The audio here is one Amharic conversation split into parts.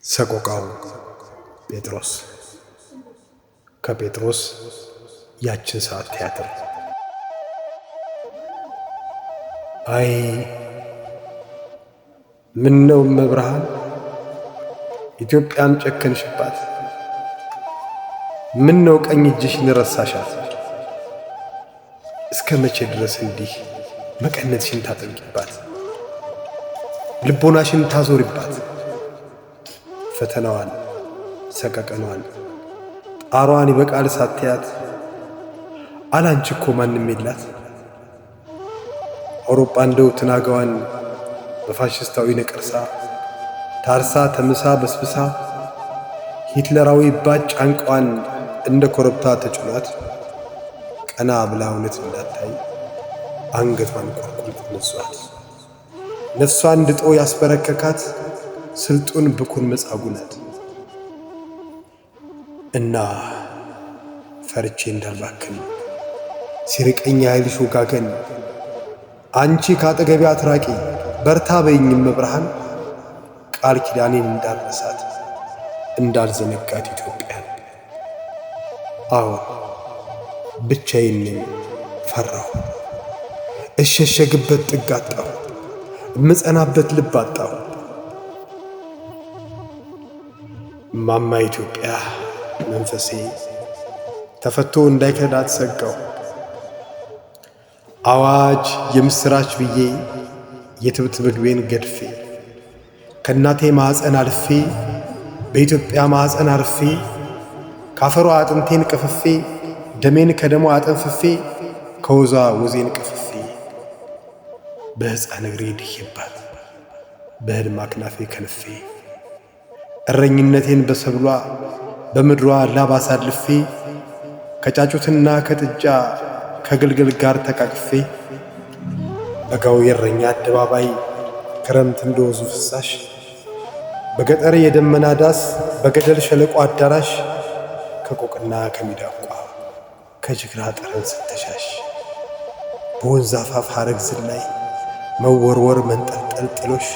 ሰቆቃው ጴጥሮስ ከጴጥሮስ ያችን ሰዓት ቲያትር። አይ ምነው እመብርሃን ኢትዮጵያን ጨከንሽባት? ምነው ቀኝ እጅሽን ረሳሻት? እስከ መቼ ድረስ እንዲህ መቀነትሽን ታጠብቂባት፣ ልቦናሽን ታዞሪባት? ፈተናዋን ሰቀቀኗን ጣሯን ይበቃል ሳትያት አላንቺ እኮ ማንም የላት። አውሮፓ እንደው ትናጋዋን በፋሽስታዊ ነቀርሳ ታርሳ ተምሳ በስብሳ ሂትለራዊ ባጭ ጫንቃዋን እንደ ኮረብታ ተጭኗት ቀና ብላ እውነት እንዳታይ አንገቷን ቁልቁል ነሷት። ነፍሷን ድጦ ያስበረከካት ስልጡን ብኩን መጻጉዕ ናት። እና ፈርቼ እንዳልባክን ሲርቀኝ የኃይልሽ ወጋገን አንቺ ካጠገቤ አትራቂ በርታ በይኝ እመብርሃን ቃል ኪዳኔን እንዳልረሳት እንዳልዘነጋት ኢትዮጵያን። አዎ ብቻዬን ነኝ ፈራሁ፣ እሸሸግበት ጥግ አጣሁ፣ እምጸናበት ልብ አጣሁ። እማማ ኢትዮጵያ መንፈሴ ተፈቶ እንዳይከዳት ሰጋሁ። አዋጅ የምስራች ብዬ የትብት ምግቤን ገድፌ ከእናቴ ማኅፀን አልፌ በኢትዮጵያ ማኅፀን አርፌ ካፈሯ አጥንቴን ቀፍፌ ደሜን ከደሟ አጠንፍፌ ከወዟ ወዜን ቀፍፌ በሕፃን እግሬ ድሄባት በሕልም አክናፌ ከንፌ እረኝነቴን በሰብሏ በምድሯ ላብ አሳልፌ ከጫጩትና ከጥጃ ከግልግል ጋር ተቃቅፌ በጋው የእረኛ አደባባይ ክረምት እንደወዙ ፍሳሽ በገጠር የደመና ዳስ በገደል ሸለቆ አዳራሽ ከቆቅና ከሚዳቋ ከጅግራ ጠረን ስተሻሽ በወንዝ አፋፍ ሐረግ ዝላይ መወርወር መንጠልጠል ጥሎሽ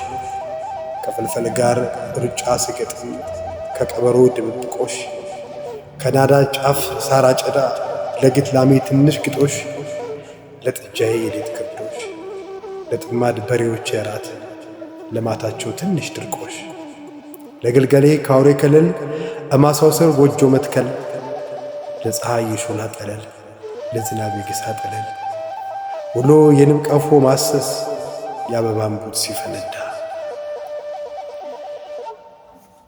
ከፍልፈል ጋር ሩጫ ስገጥም ከቀበሮ ድብብቆሽ ከናዳ ጫፍ ሳር አጨዳ ለግት ላሜ ትንሽ ግጦሽ ለጥጃዬ የሌት ግርዶሽ ለጥማድ በሬዎች የራት ለማታቸው ትንሽ ድርቆሽ ለግልገሌ ካውሬ ከለል እማሳው ስር ጎጆ መትከል ለፀሐይ የሾላ ጠለል ለዝናብ የገሳ ጠለል ውሎ የንብ ቀፎ ማሰስ የአበባ እምቡጥ ሲፈነዳ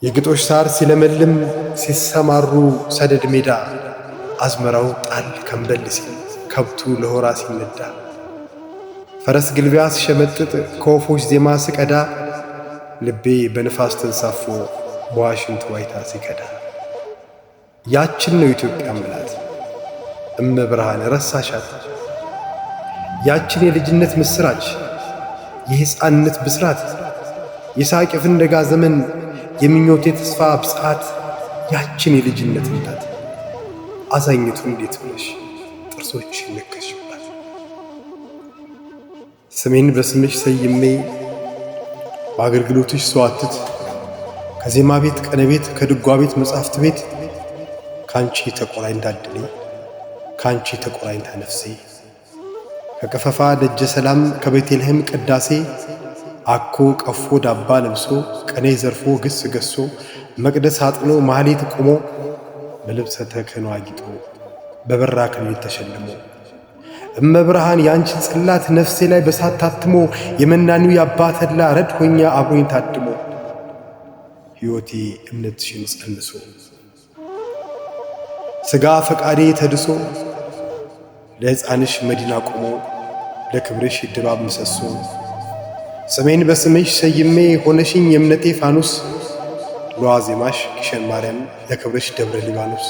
የግጦሽ ሳር ሲለመልም ሲሰማሩ ሰደድ ሜዳ አዝመራው ጣል ከንበል ሲል ከብቱ ለሆራ ሲነዳ ፈረስ ግልቢያ ሲሸመጥጥ ከወፎች ዜማ ስቀዳ ልቤ በንፋስ ተንሳፎ በዋሽንት ዋይታ ሲከዳ ያችን ነው ኢትዮጵያ ምላት እመብርሃን ረሳሻት። ያችን የልጅነት ምስራች የሕፃንነት ብስራት የሳቅ የፍንደጋ ዘመን የምኞቴ ተስፋ ብጽዓት ያችን የልጅነት እናት አዛኝቱ እንዴት ብለሽ ጥርሶች ነከሽባት። ስሜን በስምሽ ሰይሜ በአገልግሎትሽ ሰዋትት ከዜማ ቤት ቀነ ቤት ከድጓ ቤት መጻሕፍት ቤት ካንቺ ተቆራኝታ ዕድሌ ካንቺ ተቆራኝታ ነፍሴ ከቀፈፋ ደጀ ሰላም ከቤተልሔም ቅዳሴ አኮ ቀፎ ዳባ ለብሶ ቀኔ ዘርፎ ግስ ገሶ መቅደስ አጥኖ ማህሌት ቆሞ በልብሰ ተክህኖ አጊጦ በበራ አክሊል ተሸልሞ እመብርሃን ያንቺን ጽላት ነፍሴ ላይ በሳት ታትሞ የመናኒው የአባ ተድላ ረድ ሆኛ አብሮኝ ታድሞ ሕይወቴ እምነትሽን ጸንሶ ሥጋ ፈቃዴ ተድሶ ለሕፃንሽ መዲና ቆሞ ለክብርሽ ድባብ ምሰሶ ስሜን በስምሽ ሰይሜ ሆነሽኝ የእምነቴ ፋኑስ ለዋዜማሽ ግሸን ማርያም ለክብርሽ ደብረ ሊባኖስ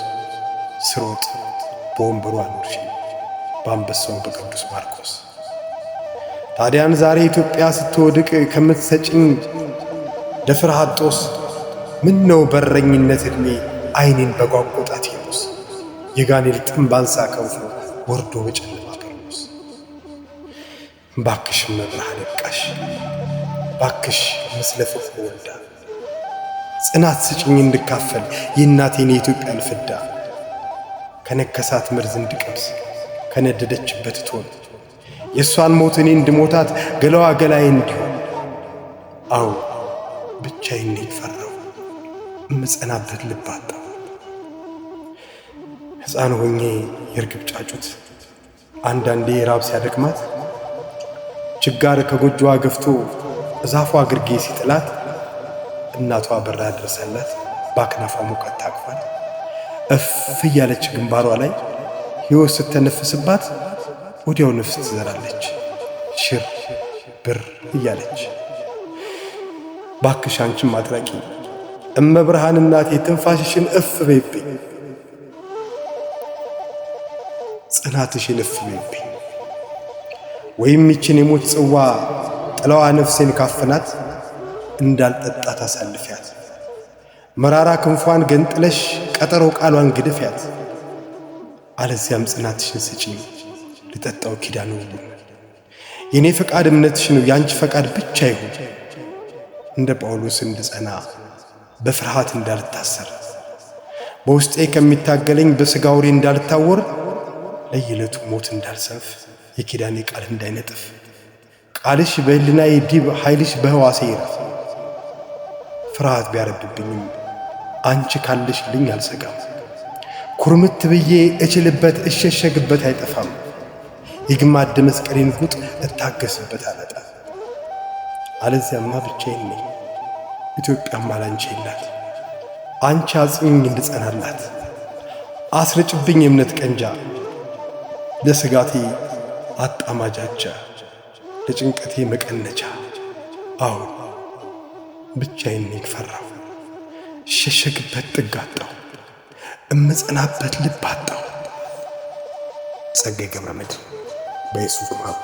ስሮጥ በወንበሩ አኖርሽኝ በአንበሳው በቅዱስ ማርቆስ። ታዲያን ዛሬ ኢትዮጵያ ስትወድቅ ከምትሰጭኝ ለፍርሃት ጦስ ምን ነው በረኝነት ዕድሜ ዓይኔን በጓጎጣት ይሉስ የጋኔል ጥም ባንሳ ከንፎ ወርዶ በጨለማ በርኖስ። ባክሽ እመብርሃን ይብቃሽ፣ ባክሽ ምስለ ፍቅሩ ወልዳ ጽናት ስጭኝ እንድካፈል የእናቴን የኢትዮጵያን ፍዳ፣ ከነከሳት መርዝ እንድቀምስ ከነደደችበት እቶን፣ የእሷን ሞት እኔ እንድሞታት ገላዋ ገላዬ እንዲሆን። አዎ ብቻዬን ነኝ ፈራሁ፣ እምጸናበት ልብ አጣሁ። ሕፃን ሆኜ የርግብ ጫጩት አንዳንዴ ራብ ሲያደክማት ችጋር ከጎጆዋ ገፍቶ ዛፏ ግርጌ ሲጥላት እናቷ በራ ደርሳላት በአክናፏ ሙቀት ታቅፋት እፍ እያለች ግንባሯ ላይ ሕይወት ስተነፍስባት ወዲያው ነፍስ ትዘራለች ሽር ብር እያለች። ባክሽ አንቺም አትራቂ እመብርሃን እናቴ ትንፋሽሽን እፍ በይብኝ፣ ጽናትሽን እፍ በይብኝ። ወይም ይችን የሞት ጽዋ ጥላዋ ነፍሴን ካፈናት እንዳልጠጣት አሳልፊያት። መራራ ክንፏን ገንጥለሽ ቀጠሮ ቃሏን ግደፊያት። አለዚያም ጽናትሽን ስጪኝ ልጠጣው ኪዳን ውቡን። የእኔ ፈቃድ እምነትሽ ነው፣ የአንቺ ፈቃድ ብቻ ይሁን። እንደ ጳውሎስ እንድጸና በፍርሃት እንዳልታሰር፣ በውስጤ ከሚታገለኝ በሥጋ አውሬ እንዳልታወር፣ ለየዕለቱ ሞት እንዳልሰንፍ የኪዳኔ ቃል እንዳይነጥፍ፣ ቃልሽ በሕሊናዬ ዲብ ኃይልሽ በሕዋሴ ይረፍ። ፍርሃት ቢያረብብኝም አንቺ ካለሽልኝ አልሰጋም። ኩርምት ብዬ እችልበት እሸሸግበት አይጠፋም። የግማደ መስቀሌን ጉጥ እታገስበት አላጣም። አለዚያማ ብቻዬን ነኝ፣ ኢትዮጵያም አላንቺ የላት። አንቺ አጽኚኝ እንድጸናላት፣ አስርጭብኝ የእምነት ቀንጃ፣ ለስጋቴ አጣማጃጃ፣ ለጭንቀቴ መቀነቻ። አዎ ብቻዬን ነኝ ፈራሁ፣ እሸሸግበት ጥግ አጣሁ፣ እምጸናበት ልብ አጣሁ። ጸጋዬ ገብረመድኅን በየሱፍ ማሩ።